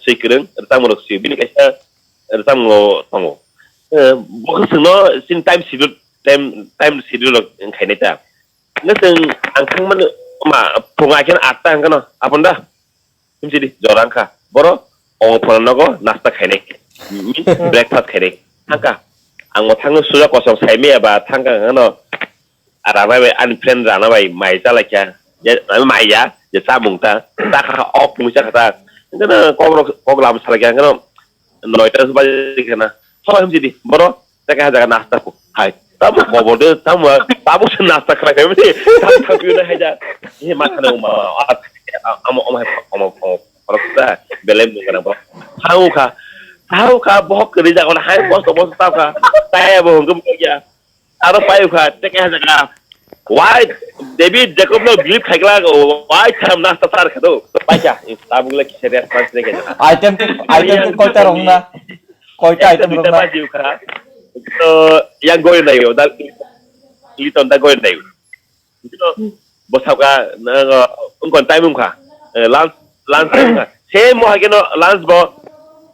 swi kwrwng, rwchapmung rok sio, bini kaisa rwchapmung tongo. Eh, bo khe chwngno chini time schedule, time, time schedule rok wngkhainai ta. Hwnkhe chwng ang thangmani ma, phung akheno atta hwnkhe no, apon da? Himsidi, jora wngkha. Boro, omo phano nogo nasta khainai. Means breakfast khainai. Thangkha. Ang bo thangno suja kosom saimaya ba thangkha hwnkhe no, Rana bai, ani friend Rana bai mai chalaikha. Je, mai ya, je chamung ta. Ta kha, ok mui chakha ta. Hwnkhe no kok rok, kok lam salaikha hwnkhe no. Noita baje khana. Thola himsidi, boro, teka jaga nasta ko. Hai, tamo kobo de, tamo, tamo se nasta khlai khlai mani. Tam tam piu na hai ja. He ma khana ma. Amo, amo, amo, amo, amo. Belai mung kana bro. Thau kha. Thau kha, bohok kri jaga na hai, bosto, bosto tau kha. Taya bo hungke ya. Aro pai kha, teka jaga. Why David Jacob no believe khai kla, why tham nasta sar kha do? Pai kha, tabuk le kise response le kha. Item ke, item ke koita rong na? Koita item rong na? Baji kha. To yang goi na yo, da Liton da goi na yo. Bo sab kha, wngkon time wngkha. Eh, lunch, lunch time wngkha. Same mo hai keno lunch bo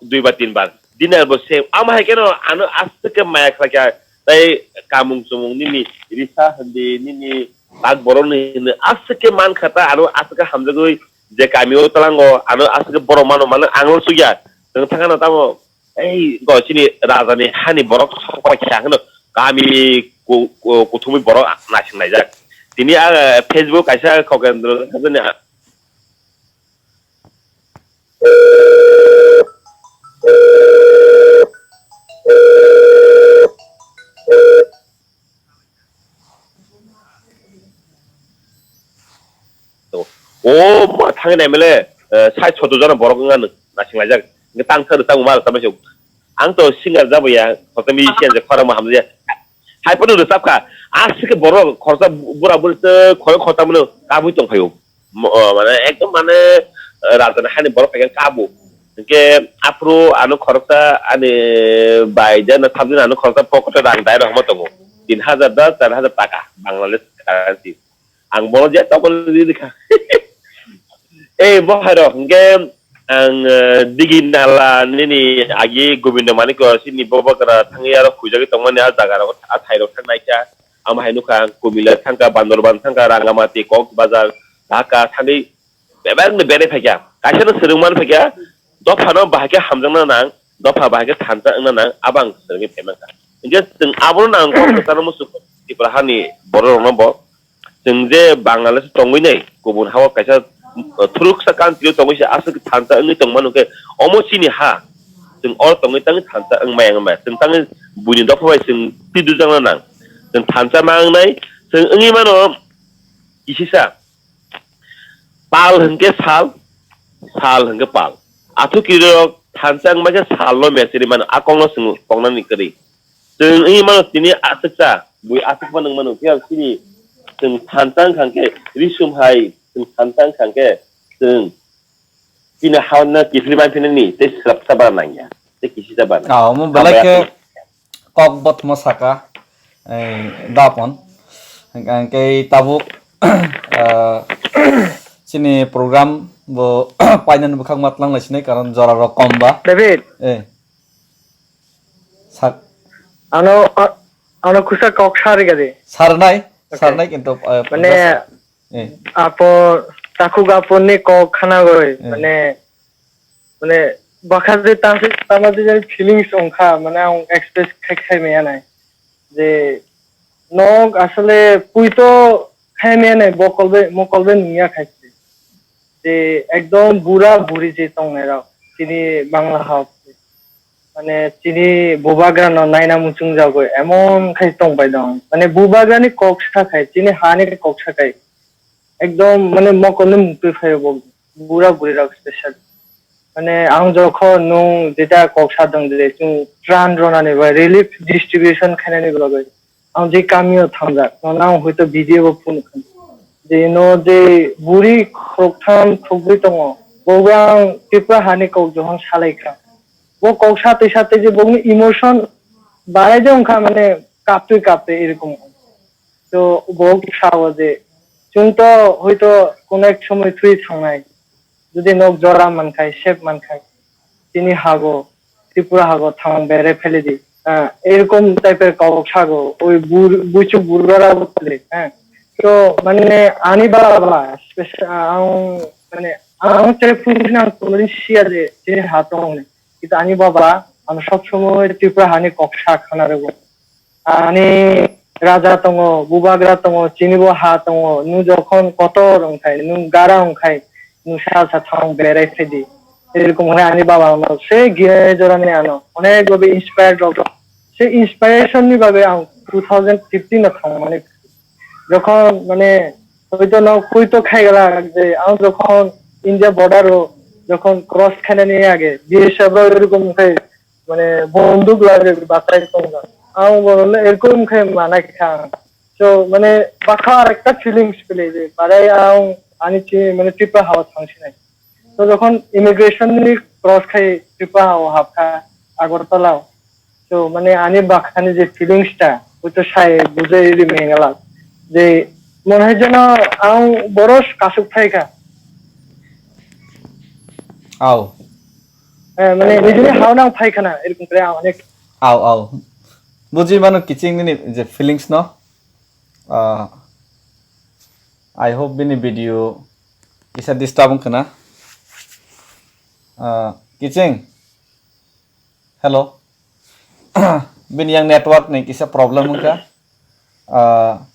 dui bar tin bar. Dinner bo same. Amo hai keno ano aswk khe maya khlai kha. Tai kamung chumung nini risa hindi, nini tak borok ni hindi aswk khe man kha ta, ano aswk khe hamjagwi je kami o tlango, ano aswk khe borok mano, mano ang lo sugya. Nwng thang ano tamo Ei, go chini raja ni hani borok sokpai kha hwno kami ku-, ku-, kuthumui borok naising laijak. Tini ang, eh, Facebook kaisa Khokendro ni O ma thangwi naimale, eh, sai soto jona borok wngya nwng naising laijak. Hwnkhe tang sa rwchapmung ma rwchapmai se. Ang to singer jabo ya, kotor musician je khorang ma hamjaya. Hai phano rwchap kha. Aswk khe borok khoroksa bura buri tei khorang khoroksa mano kabui tong phaio. Mo-, o, mane ekdom mane, eh, raja ni hani borok phaikhe kabo. Hwnkhe aphuru ano khoroksa ani bai jana thamjani ano khoroksa pocket o rang dai rok ma tongo. Tin hajar da char hajar taka Bangladesh currency. Ang bono je tokol riri kha. Ei, bo hai rok, hwnkhe ang, eh, digi nala nini agi Gobindo Manik sini bobo kra thangwi aro khujagwi tongmani a jaga rok, a thai rok thang naikha. Amo hai nukha ang Kumila thangkha, Bandorban thangkha, Rangamati, Kokbazar, Dhaka thangwi bebak ni bere phaikha. Kaisa no swrwng man phaikha, dopha no bahai khe hamjakna nang, dopha bahai khe thansa wngna nang, abo ang swrwngwi phaimankha. Hwnkhe chwng abono nang kok kwcharo muchung Tripura hani borok rokno bo. Chwng je Bangladesh tongwi nai, kubun hao kaisa, uh, thuruksa country o tongwi se aswk thansa wngwi tongmano khe, omo chini ha. Chwng oro tongwi tangwi thansa wngmaya wngmaya. Chwng tangwi buini dopha bai chwng twi dujakna nang. Chwng thansa ma wngnai, chwng wngwi mano kisisa. Pal hwnkhe sal, sal hwnkhe pal. Athu kirirok thansa wngma khe salno mesiri mano, a kokno chwng koknani kwrwi. Chwng wngwi mano tini aswksa, bui aswk phano wng mano, phiya chini chwng thansa wngkha khe, risum hai chwng thansa wngkha khe, chwng chini haino kiphilwi manphinani tei swrapsa ba nangya, tei kisisa ba nangya. Ah, omo belai khe kok bothoma saka, eh, dapon. Hingkhe tabuk, ah, chini program bo painani bwkhak ma tlang lai sinai, karon jora rok kom ba. David. Eh. Sak. Ano, a-, ano kusa kok sari gadi. Sarnai, Okay. sarnai kintu, eh, Mane, just, eh. apo, takhuk apo ni kok khana goi, Eh. mane, mane, bakha je tang se tama je feelings ongkha, mane ang express khai khai maya nai. Je, nok asole puito khai maya nai, bokol be, mokol be nungya khai se. Je, ekdom bura buri je tongnai rok, chini Bangla hao. Mane chini bubagra no naina muchung jagoi emon khai tong pai dong. Mane bubagra ni kok sa khai, chini ha ni kok sa khai. Ekdom mane mokol ni mukti phai bo bura buri rok special. Mane ang jokhon nung jeta kok sa dong de chung tran rona ni bai relief distribution khaina ni bagoi. Ang je kamio thangjak, nono ang hoito video bo phone khan. Je no je buri khoroktham khorokbrwi tongo, bobo ang Tripura hani kok johon salai kha. Bo kok satwi satwi je bokni emotion barai de wngkha, mane kaptwi kaptwi erokom. To bo sao je chwng to hoito kono ek somoi thwi thangnai. Jodi nok jora mankhai, sep mankhai, chini hago, Tripura hago thang bere phele di. Ah, erokom type er kok sago, oi bur-, buichuk burgara bo phele, ha. So, mane, ani bala bala, special, ah, ang, mane, ang tere phunukna ang kono din siya je, chini ha tong ne. Kita ani baba, ang sob somoi Tripura hani kok sa khana rego. Ani raja tongo, bubagra tongo, chinibo ha tongo, nung jokhon kotor wngkhai, nung gara wngkhai, nung sal sa thang berai phaidi. Erokom hwnwi ani baba ano se gire jorani ano onek babe inspired rok. Se inspiration ni babe ang two thousand fifteen no thangmani. Jokhon mane hoito no hoito khaigala je ang jokhon India border o jokhon cross khainani age B S F rok erokom khai mane bonduk lage bakai tongga. Ang bono le erokom khai mana kha. So mane bakha ar ekta feelings pele je barai ang ani chi mane Tripura hawa thangsinai. To jokhon immigration ni cross khai Tripura hawa hapkha Agartala o. So mane ani bakhani je feelings ta, hoi to sai bujai ri mengala. Je mone hoi jeno ang boros kasuk phaikha. Au. Eh, mane nijini hawa nang phaikhana, erokom kore ang onek. Au, au. Buji mano kiching nini je feelings no. Ah, I hope bini video kisa disturb wngkha na. Ah, kiching. Hello. Bini yang network ni kisa problem wngkha. Ah,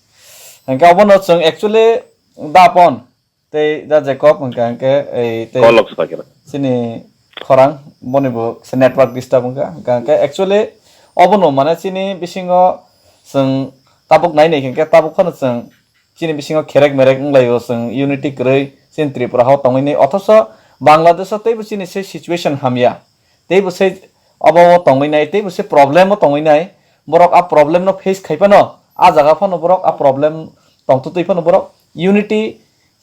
hingke obono chwng actually dapon tei da Jacob hingka hingke ei tei Kolok swpakhe. Chini khorang boni bo se network disturb wngkha. Hingka hingke actually obono mane chini bisingo chwng tabuk nai nai hingke tabuk phano chwng chini bisingo kherek merek wnglaio, chwng unity kwrwi chini Tripura hao tongwi nai, othoso Bangladesh o teibo chini se situation hamya, teibo se obo o tongwi nai, teibo se problem o tongwi nai, borok a problem no face khai phano, a jaga phano borok a problem tongtwtwi phano borok unity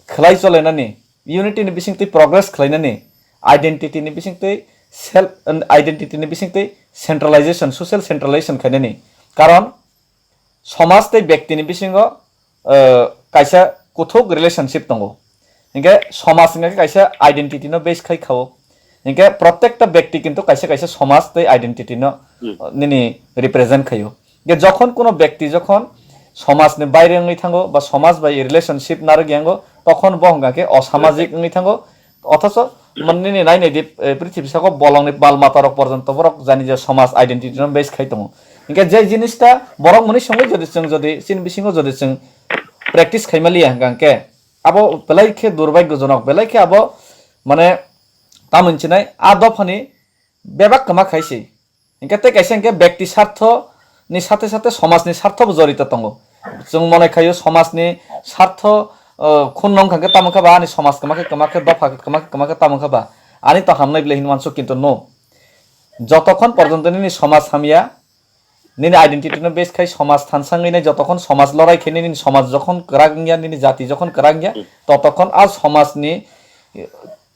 khwlai cholainani, unity ni bisingtwi progress khwlainani, identity ni bisingtwi self, identity ni bisingtwi centralization, social centralization khainani. Karon somaj tei bektini bisingo, eh, kaisa kuthuk relationship tongo. Hinkhe somaj hinkhe kaisa identity no base khai khao. Hinkhe protekta bekti kintu kaisa kaisa somaj tei identity no, Hmm. eh, nini represent khaio. Hinkhe jokhon kuno bekti jokhon somaj ni baire wngwi thango ba somaj bai relationship narwk yango, tokhon bo hwnka khe osamajik wngwi thango. Othoso, man nini nai nai di, eh, prithibi sako bolongni bal mata rok porjonto borok jani je somaj identity no base khai tongo. Hinkhe je jinis ta borok muni songwi jodi chwng jodi chini bisingo jodi chwng practice khai maliya hwnka hwnkhe abo belai khe durbagyojonok, belai khe abo mane tamoni chinai a dophani bebak kwma khai se. Hinkhe tei kaisa hinkhe bekti sartho ni sathe sathe somaj ni sartho bo jorito tongo. Chwng mone khaio somaj ni sartho, o, khun nong kha khe tamo khe ba ani somaj kwma khe kwma khe dopha khe kwma khe kwma khe tamo khe ba ani to hamnai bile hinwi uansuk kintu no. Jotokhon porjonto nini somaj hamya, nini identity no base khai somaj thansa wngwi nai, jotokhon somaj lorai khe nini somaj jokhon kwrak wngya, nini jati jokhon kwrak wngya, totokhon a somaj ni,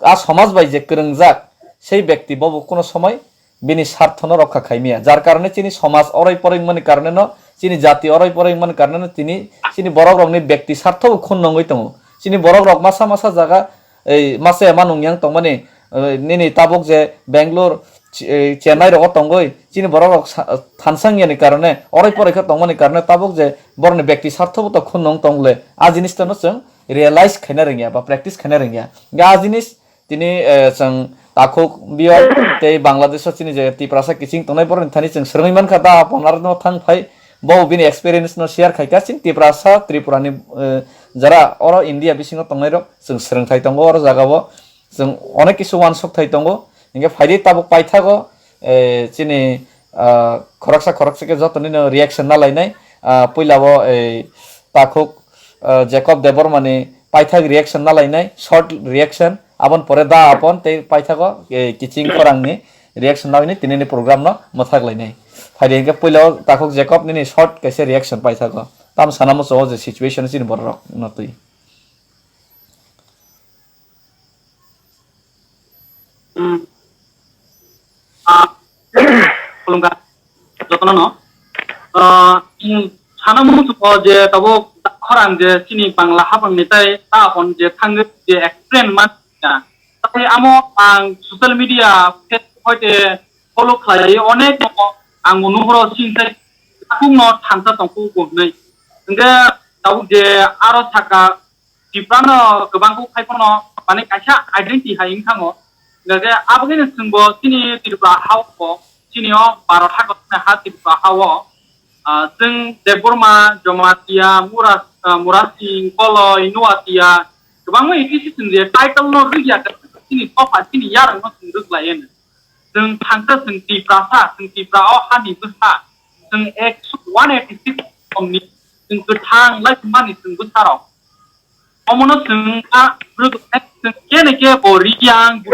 a somaj bai je kwrwngjak sei bekti bobo kuno somoi bini sarthono rokha khaimaya. Jar karone chini somaj oroi poroi wngmani karone no, chini jati oroi poroi wngmani karone no tini chini borok rokni bekti sartho bo khun nongwi tongo. Chini borok rok masa masa jaga, ei, masa ema nung yang tongmani, eh, nini tabuk je Bangalore, Ch-, eh, Chennai rogo tongoi, chini borok rok sa-, thansang yani karone, orai porai khe tongmani karone tabuk je borokni bekti sartho bo to khun nung tong le, a jinis to no chwng realize khaina rwngya ba practice khaina rwngya. Ga a jinis tini, eh, chwng takhuk biyok tei Bangladesh o chini je Tiprasa kiching tongnai borokni thani chwng swrwngwi mankha da, Ponar no thang phai bo bini experience no share khaikha chini Tiprasa Tripura ni, eh, jara oro India bisingo tongnai rok chwng swrwngthai tongo oro jaga o chwng onek kisu uansuk thai tongo. Hinkhe phaidi tabuk paithago, eh, chini, ah, khoroksa khoroksa khe jotonino reaction nalainai. Ah, puila o, eh, takhuk, ah, Jacob Debbarma ni paithak reaction nalainai, short reaction. Aboni pore da apon tei paithago, eh, kiching khorang ni reaction nalainai, tini ni program no mwthak lainai. Phaidi hinkhe puila o takhuk Jacob nini short kaisa reaction paithago. Tam sana muchungo je situation chini borok rok no twi. Hmm. Ah, khulumkha jotono no. Ah, hmm, sana muchungo je tabuk khorang je chini Bangla hapang ni tai ta apon je thangwi je explain man ya. Tai amo ang social media, Facebook hoite follow khlai onek no ang nuhoro sing tai takung no thangsa tongku bo hnai. Hingke tabuk je aro saka Tiprano kwbangkuk hai phano, mane, kaisa identity hai wng thango. Hingkhe aboni chwngbo chini Tripura hao bo, chini o Bharat hako ha Tripura hao, ah, chwng Debbarma, Jamatia, Mura-, ah, Murasing, Koloi, Nuatia, kwbangma A T C chwng je title no rwgya, chini topha, chini yarwng no chwng rwglai. Chwng thangsa, chwng Tiprasa, chwng Tipra o hani bwsa, chwng ekso, one eighty six somni chwng kwthang lai mani chwng bwsarok. Omono chwng a bwrwk chwng kene ke bo Rikyang, bo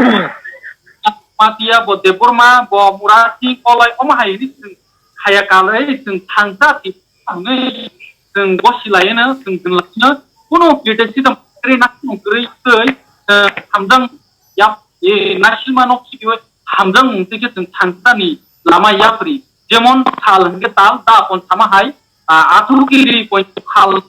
Patia, bo Debbarma, bo Murasing, Koloi, omo hai hwnwi chwng khaya kalai chwng thangsa Tipra hwnwi chwng bosi laino, chwng hwnlaino, kuno criticism kwrwi na kuno kwrwi twi, eh, hamjang yap, eh, nasilma nok sidi o hamjakmung twi khe chwng thangsani lama yapri. Jemon sal hwnkhe tal da pon sama hai, ah, athuru kiri pon sal,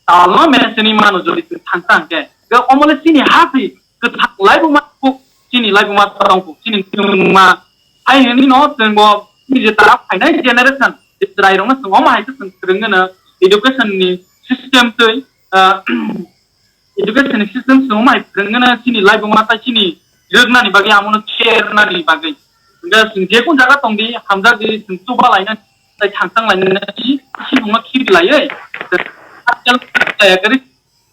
tal no meseni mano jodi chwng thangsa hwnkhe. Ke omole chini hati kwthang laibuma kuk, chini laibuma tongkuk, chini tongma hai hwnwi no chwng bo chini je tara phainai generation je chwrai rokno chwng omo hai khe chwng swrwngno education ni system twi, ah, education system chwng mai phwrwngna chini laibuma tai chini rwknani bagwi amono share nani bagwi. Hwnkhe chwng je kun jaga tongdi hamjakdi chwng chuba laina tai thangchang laina si buma khibi laiwi. Ajal kaya kari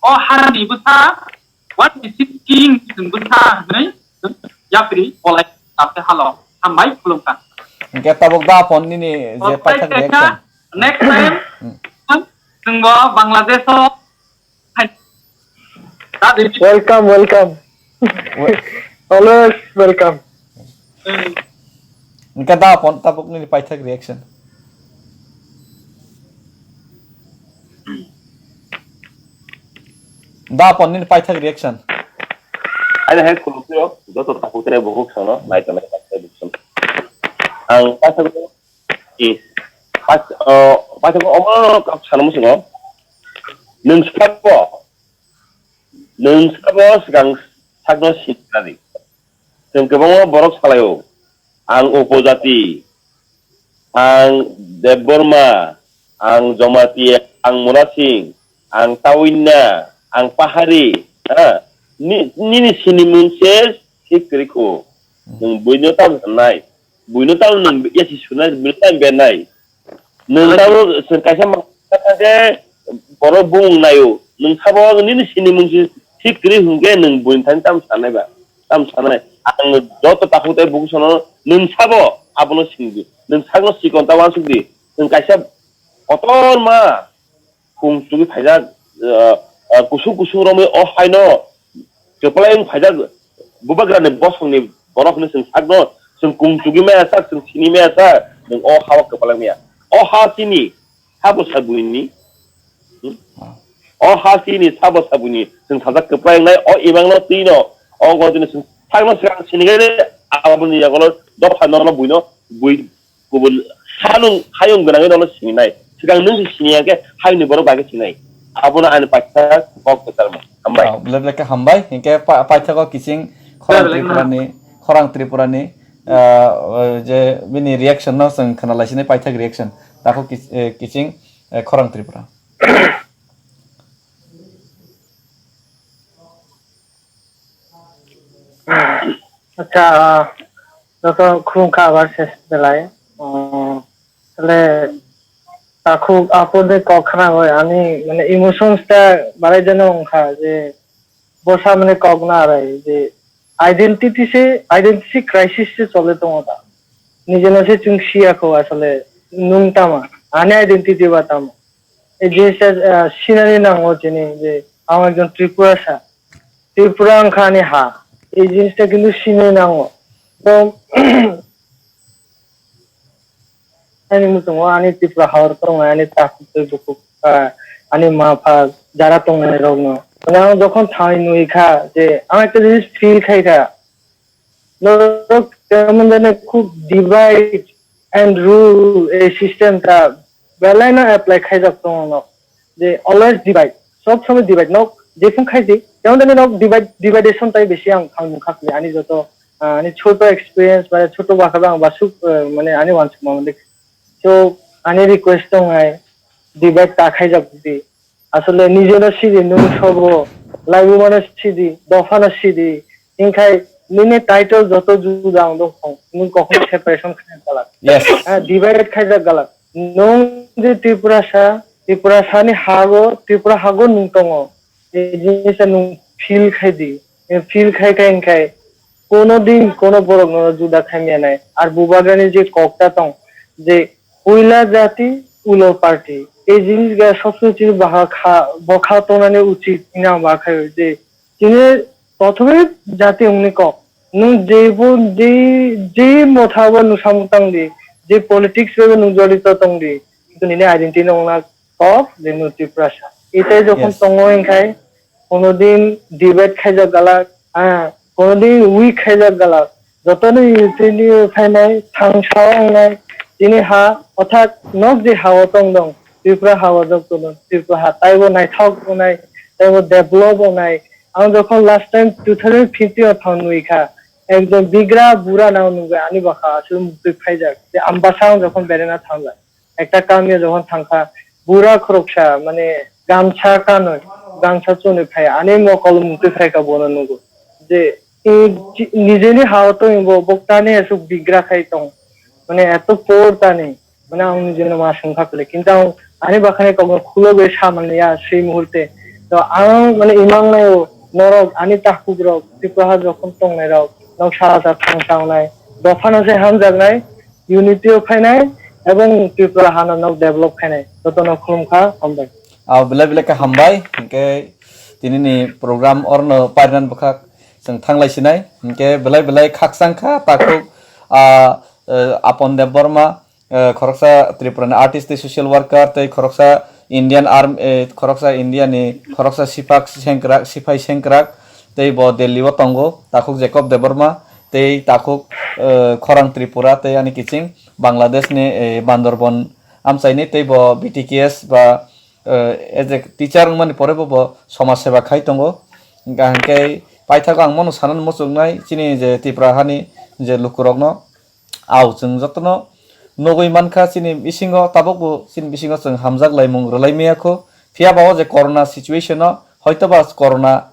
o harani bwsa what is it king chwng bwsa hwnwi yapri bolai tapte halo hambai khulumkha. Hwnkhe tabuk da pon nini je paithak reaction. Next time chwngbo Bangladesh o Welcome, welcome. Wel- Always welcome. Engka da pon tabuk nini paithak reaction. Da pon nini paithak reaction. Ani hai khulukyo, joto takhuk tere bukhuk sono, nai tongnai takhuk tere bukhuk sono. Ang paithak Is, pas-, o, paithak omo kok sana muchungo. Nwng sabo, nwng sabo swkang sakno sinani. Chwng kwbangma borok salaio. Ang upojati, ang Debbarma, ang Jamatia, ang Murasing, ang Tawinna, ang Pahari, ha? Ni-, nini sinimung se thik kwrwi kho. Nwng buino tamo sanai. Buino tamo nwng yasi sunai, buino tamo bernai. Nwng tamo chwng kaisa ma-, khe borok bumung naio. Nwng sabo nini sinimung si thik kwrwi hwnkhe nwng buini thani tamo sanai ba? Tamo sanai. Ang joto takhuk tei bukhuk sono nwng sabo abono singdi. Nwng sakno sikon ta uansukdi. Nwng kaisa kotorma kung chugwi phaijak, ah, ah, kusung kusung romwi o haino kwplai wng phaijak, bubagrani bosongni borok hwnwi chwng sakno, chwng kung chugwi maya sak, chwng sini maya sak, nwng o ha-o kwplai maya. O ha chini, sabo sa buini. Hmm? O ha chini, sabo sa buini, chwng sajak kwplai wngnai, o imangno twino, o gotino chwng sakno swkang sinigaide, aboni yagulo dopha nono buino, bui kubun hanung hayung gwnangwi nono sininai. Swkang nwng se siniya khe hayungni borok bai khe sinai. Abono ani paisa kok kwcharma. Hambai. Ah, belai belai khe hambai. Hinkhe pa-, paithago kiching khorang Belai belai Tripura ni, khorang Tripura ni, ah, je bini reaction no chwng khna lai sini paithak reaction. Takhuk kich-, eh, kiching, eh, khorang Tripura. Acha, ah, joto khulumkha abar ses belai. Um, tale takhuk apor de kok khna hoi ani mane emotions ta barai jeno wngkha je bosa mane kok na arai je identity se, identity crisis se chole tongo da. Nijeno se chwng siya kho asole nung tama, ani identity ba tamo. Ei jinista, ah, sinani nango chini je ang ekjon Tripurasa. Tripura wngkha ani ha. Ei jinista kintu sinani nango. To ani muchungo ani Tripura haor tongnai ani takhuk tei bukhuk, ah, ani ma pha jara tongnai rokno. Mane ang jokhon thangwi nui kha je ang ekta jinis feel khai kha. Norok temon jani khub divide and rule ei system ta belai no apply khaijak tongo no. Je always divide, sob somoi divide no, jephung khaidi, temon jani nok divide, dividation tai besi ang, ang nukha khe ani joto, ah, ani choto experience ba choto bakha ba ang basuk, eh, mane ani wansukma mane. So ani request tongnai, divide ta khaijak di. Asole nijeno sidi, nwng sobo, laibumano sidi, dophano sidi. Hinkhai nini title joto juda wng dong thong, nwng kokno separation khaijak galak. Yes. Ah, divided khaijak galak. Nwng je Tripurasa, Tripurasani hago, Tripura hago nwng tongo. Ei jinisa nwng feel khai di. Nwng feel khai khai hinkhai kono din kono borok no juda khaimya nai. Ar bubagrani je kokta tong, je puila jati, ulo party. Ei jinis ga sobse chini baha kha, bokha tongnani uchit hwnwi ang ba khai je chini prothome jati wngni kok. Nwng jebo, je, je motha bo nwng samung tang di, je politics bai bo nwng jorito tong di, kintu nini identity no wngna kok je nwng Tiprasa. Itai jokhon Yes. tongo hinkhai, kono din debate khaijak galak, ah, kono din weak khaijak galak. Jotono unity ni phainai, thangsa wngnai, tini ha, othak nok je ha o tong dong, Tripura ha o jok tono, Tripura ha taibo naithok wngnai, taibo develop wngnai. Ang jokhon last time two thousand fifteen o thang nui kha, ekjon bigra bura nang nungwi ani bwkha aswk muktwi phaijak, je Ambasa ang jokhon berena thangjak. Ekta kamio jokhon thangkha, bura khoroksa, mane, gamsa kanwi, gamsa chunwi phai, ani mokol mungtwi phaikha, bono nugo. Je, e, chi-, nijeni ha-o tongwi bo, bo tani aswk bigra khai tong. Mane, eto poor tani. Mane, ang nijeno ma swngkha kwlwi. Kintu ang ani bakhani kokno khulogwi sa manliya, sei muhurte. To, ang, mane, imang naio, norok, ani takhuk rok, Tripura ha jokhon tongnai rok, nok sara sa thangsa wngnai, dophano se hamjaknai, unity o phainai ebong Tripura hano nok develop khainai. Jotono khulumkha, hambai. Ah, belai belai khe hambai. Hinkhe tini ni program orno parinan bwkhak chwng thanglai sinai. Hinkhe belai belai khakchang kha takhuk, ah, eh, Apon Debbarma, eh, khoroksa Tripura ni artist tei social worker tei khoroksa Indian Army, eh, khoroksa India ni khoroksa sipak sengkrak, sipai sengkrak tei bo Delhi o tongo, takhuk Jacob Debbarma tei takhuk, eh, khorang Tripura tei ani kiching Bangladesh ni, eh, Bandarban amchaini tei bo B T K S ba, eh, as a teacher wngmani pore bo, bo somaj seba khai tongo. Hingkha hingkhe paithago ang bono sanani muchungnai chini je Tripura hani je lukurokno. Au, chwng jotono nugwi mankha, chini bisingo tabukbo chini bisingo chwng hamjak laimung rwlai maya kho. Phiya ba o je corona situation o, hoito ba corona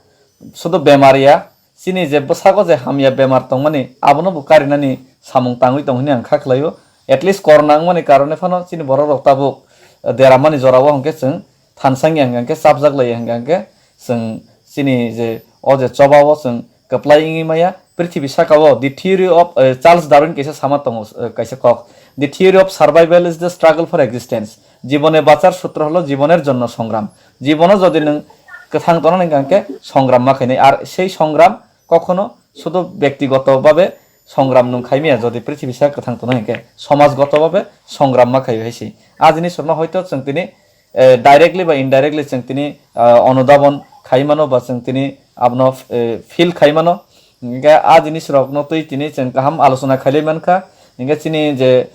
sudu bemar ya, chini je bwsago je hamya bemar tongmani, abono bo karinani samung tangwi tong hwnwi ang kha khlaio. At least corona wngmani karone phano chini borok rok tabuk, eh, deramani jorao hwnkhe chwng thansang ya hwnkha hwnkhe, chapjak lai ya hwnkha hwnkhe, chwng chini je o je choba o chwng kwplai wngwi maya. Prithibi saka o the theory of, eh, Charles Darwin kaisa sama tongo, eh, kaisa kok, "The theory of survival is the struggle for existence." Jibone bachaar sutro holo jiboner jonno songram. Jibono jodi nwng kwthang tongna hwnkha hwnkhe songram ma khainai. Ar sei songram kokhono sudu bektigoto babe songram nwng khai maya, jodi prithibi sa kwthang tongna hwnkhe somajgoto babe songram ma khai hai se. A jinis rokno hoito chwng tini, eh, directly ba indirectly chwng tini, ah, onudabon khai mano ba chwng tini abono, eh, feel khai mano. Hingkhe a jinis rokno twi tini chwng kaham alochona khailai mankha. Hingkhe chini je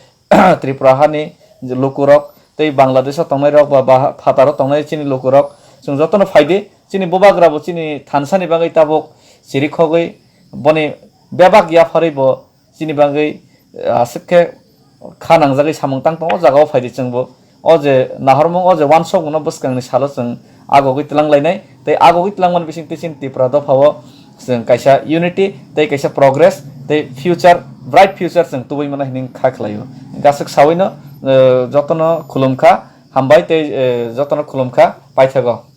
Tripura hani je lukurok tei Bangladesh o tongnai rok ba, ba phataro tongnai chini lukurok, chwng jotono phaidi, chini bubagra bo chini thansa ni bagwi tabuk chirikhogwi boni bebak yapharwi bo chini bagwi, eh, aswk khe kha nangjagwi samung tang tongo. O jaga o phaidi chwng bo o je nahormung, o je uansukmung no bwskang ni salo chwng agogwi twlang lainai tei agogwi twlang mani bising tei chini Tripura dopha o chwng kaisa unity tei kaisa progress tei future, bright future chwng tubui mano hinwi kha khlai o. Aswk sawi no, eh, joto no khulum kha, hambai tei, eh, joto no khulum kha, paithago.